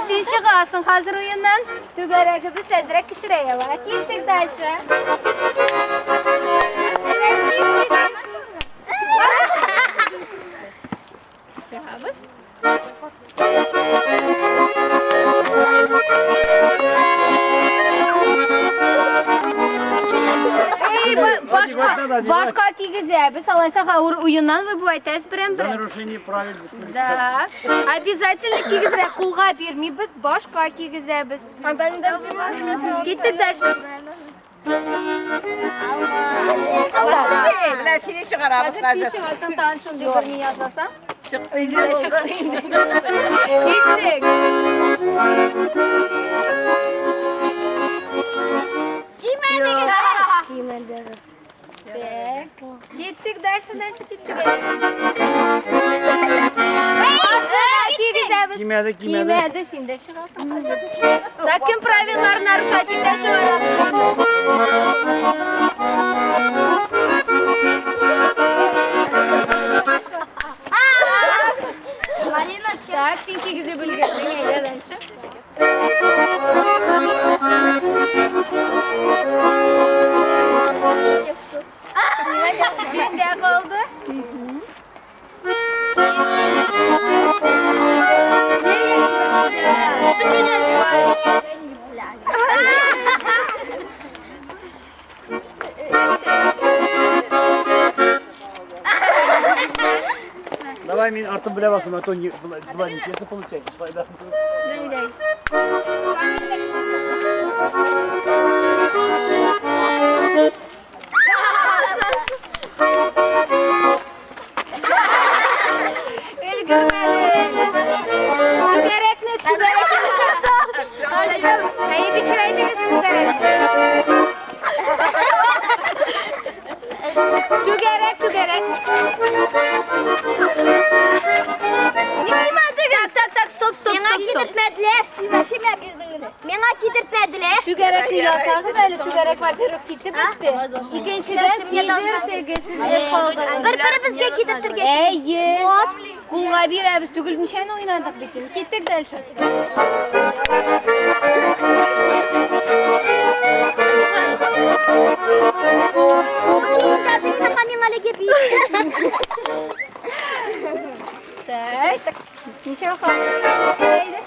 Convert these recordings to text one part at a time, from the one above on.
Син чыгасың хәзер уеннан. Түгәрәгебез әзрәк кечерәя бара. Киттек дальше. Чыгабыз. Эй, башка, башка кигезәбез. Алайса авыр уеннан вы бу әйтәсез За нарушение правил дисквалификации. Да. Обязательно кигезрәк кулга бирмибез, башка кигезәбез. Киттек дальше. Менә сине чыгарабыз хәзер. Син чыгасың, тагын шундый бер ни язасаң. Чыкты Чыкты инде. Киттек. Кимәдегез. Кимәдегез. Так. Киттек дальше, дальше киттек. Кигезәбез. Кимәде, кимәде. Кимәде, син дә чыгасың хәзер. Так, кем правилалар нарушать итә чыгара? Так, син кигезеп өлгердең, әйдә дальше. Синдә калды. Ты что не одеваешь? Давай мин артын белә басым, а то не, была нечестно получается. Шулай да. Өлгермәде. Түгәрәкне, түгәрәкне. Әйе, кечерәйдегез түгәрәкне. Түгәрәк, түгәрәк. Так, так, так, стоп, стоп, Миңа стоп, стоп. кидертмәделәр, син вообще миңа бирдең генә. Миңа кидертмәделәр. Түгәрәкне ясагыз әле, түгәрәк во-первых китеп бетте. Икенчедән кидертегез, сез әз калдыгыз. Бер-беребезгә кидертергә. Әйе. Кулга бирәбез, түгел ничәне уйнадык бит инде. Киттек дальше. Так, ничә калды? Әйдә.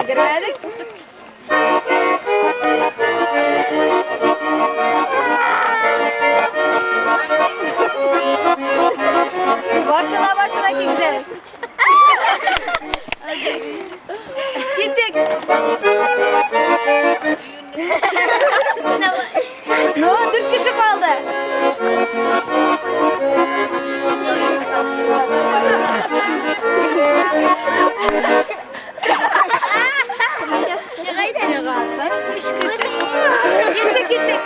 Өлгермәдек. Башына башына кигезәбез. Киттек. Ну, дүрт кеше калды. Чыгасың. Өч кеше. Киттек, киттек.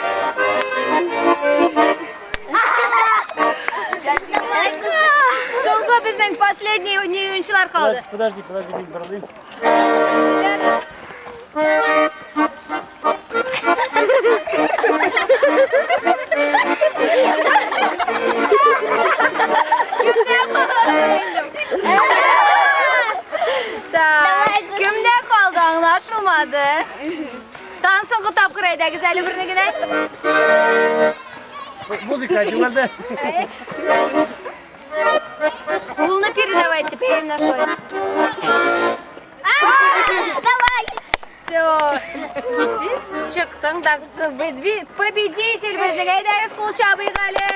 Соңгы безнең последний уенчылар калды. Подожди, подожди, мин борылыйм. Так, кемдә калды аңлашылмады. Тагын соңгы тапкыр әйдәгез әле берне генә. Музыка ачылды. Кулны передавай теперь нашой. Давай. Все. Син чыктың да победитель безнең. Әйдәгез кул чабыйк әле.